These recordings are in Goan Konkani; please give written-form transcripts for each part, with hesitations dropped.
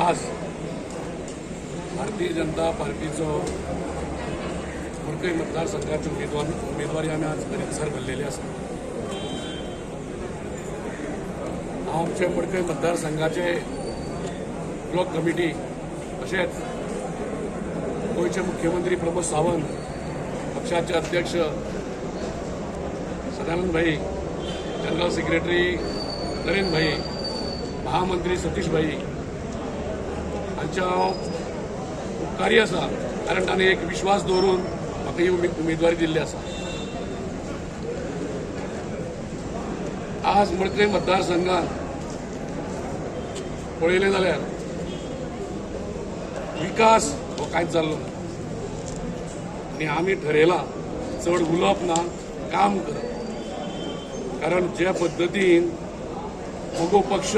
आज भारतीय जनता पार्टीचो मडकय मतदारसंघाची उमेदवारी आमी आज रितसर भरलेली आसा. हांव आमचे मडकय मतदारसंघाचे ब्लॉक कमिटी तशेंच गोंयचे मुख्यमंत्री प्रमोद सावंत, पक्षाचे अध्यक्ष सदानंद भाई, जनरल सेक्रेटरी नरेंद्र भाई, महामंत्री सतीश भाई हांचे हांव उपकारी आसा, कारण तांणी एक विश्वास दवरून म्हाका ही उमेदवारी दिल्ली आसा. आज मडकय मतदारसंघात पळयलें जाल्यार विकास हो कांयच जाल्लो ना आनी आमी ठरयलां चड उलोवप ना, काम करप. कारण जे पद्दतीन मगो पक्ष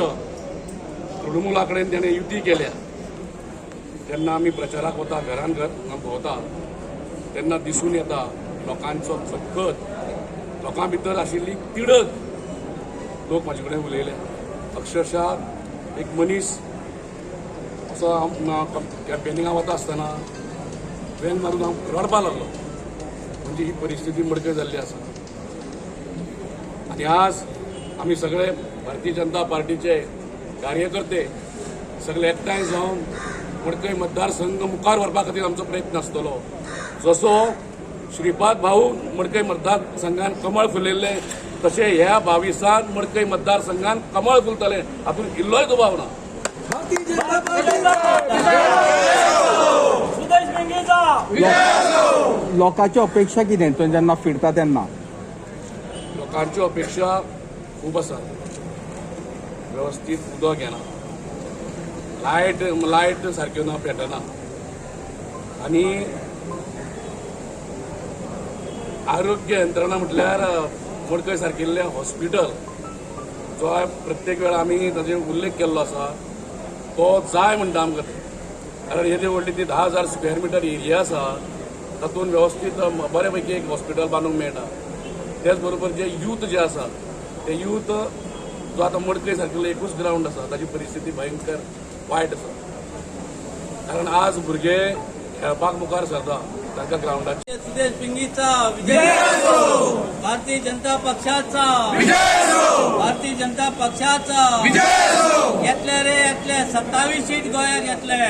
तृणमूला कडेन ताणें युती केल्या तेन्ना आमी प्रचाराक वता, घरान घर भोंवता तेन्ना दिसून येता लोकांचो खतखत, लोकां भितर आशिल्ली तिडक. लोक म्हाजे कडेन उलयले. अक्षरशः एक मनीस असो हांव कॅम्पेनिंगाक वता आसतना वेंग मारून हांव रडपाक लागलो. म्हणजे ही परिस्थिती मडकय जाल्ली आसा. आनी आज आमी सगळे भारतीय जनता पार्टीचे कार्यकर्ते सगळे एकठांय जावन मडकय मतदारसंघ मुखार व्हरपा खातीर आमचो प्रयत्न आसतलो. जसो श्रीपाद भाऊ मडकय मतदारसंघान कमळ फुलयल्लें तशें ह्या 22 मडकय मतदारसंघान कमळ फुलतलें हातूंत इल्लोय दुबाव ना. लोकांची अपेक्षा कितें थंय जेन्ना फिरता तेन्ना? लोकांच्यो अपेक्षा खूब आसा. वेवस्थीत उदक येना, लायट सारक्यो ना, पेटना आनी आरोग्य यंत्रणा म्हटल्यार मडकय सारकिल्लें हॉस्पिटल जो प्रत्येक वेळा आमी ताजेर उल्लेख केल्लो आसा तो जाय म्हणटा आमकां. कारण येदी व्हडली ती 10,000 स्क्वेअर मिटर एरिया आसा, तातूंत वेवस्थीत बरे पैकी एक हॉस्पिटल बांदूंक मेळटा. तेच बरोबर जे यूथ जे आसा ते यूथ जो आतां मडकय सारकिल्लो एकूच ग्रावंड आसा ताजी परिस्थिती भयंकर वायट आसा. कारण आज भुरगे खेळपाक मुखार सरता तांकां ग्रावंडाची. सुदेश पिंगीचा विजय असो, भारतीय जनता पक्षाचा विजय असो, भारतीय जनता पक्षाचा विजय असो. घेतले रे घेतले 27 सीट गोंयाक घेतले.